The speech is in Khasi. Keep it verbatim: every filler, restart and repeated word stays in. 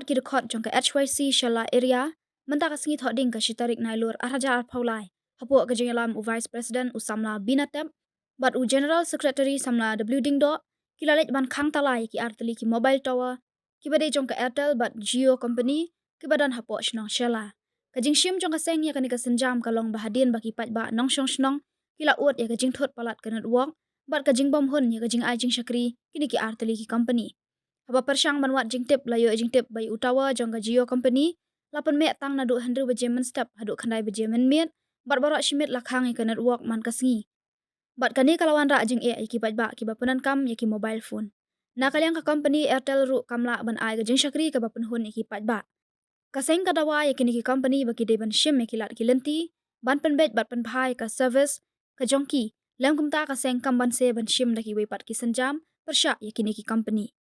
ki dkhot jong ka H Y C Shella Area mynta ka sngi Thohdieng ka shi tarik Nailur ar hajar arphew lai, hapoh ka jingïalam u Vice President u samla Bina Tep bad u General Secretary samla W Diengdoh, ki la leit ban khang tala ïa ki ar tylli ki mobile tower kiba dei jong ka Airtel bad Jio Company kiba don hapoh shnong Shella. Ka jingshim jong ka seng ïa kane ka sienjam ka long ba hadien ba ki paidbah nongshong shnong ki la ud ïa ka jingthut palat ka network bad ka jingbymhun ïa ka jingai jingshakri kine ki ar tylli ki company. Haba pyrshang ban wad jingtip, la ïoh jingtip ba ïa u tower jong ka Jio Company la pynmih tang naduh hynriew baje mynstep haduh khyndai baje mynmiet, bad baroh shi miet la khang ïa ka network man ka sngi. Bad kane ka la wanrah jingeh ïa ki paidbah kiba pyndonkam ïa ki mobile phone. Na ka liang ka company Airtel ruh kam lah ban ai ka jingshakri kaba pynhun ïa ki paidbah. Ka seng ka dawa ïa kine ki company ba ki dei ban shim ïa ki lad ki lynti ban pynbeit bad pynbha ïa ka service ka jong ki. Lem kumta ka seng kam banse ban shim da kiwei pat ki sienjam pyrshah ïa kine ki company.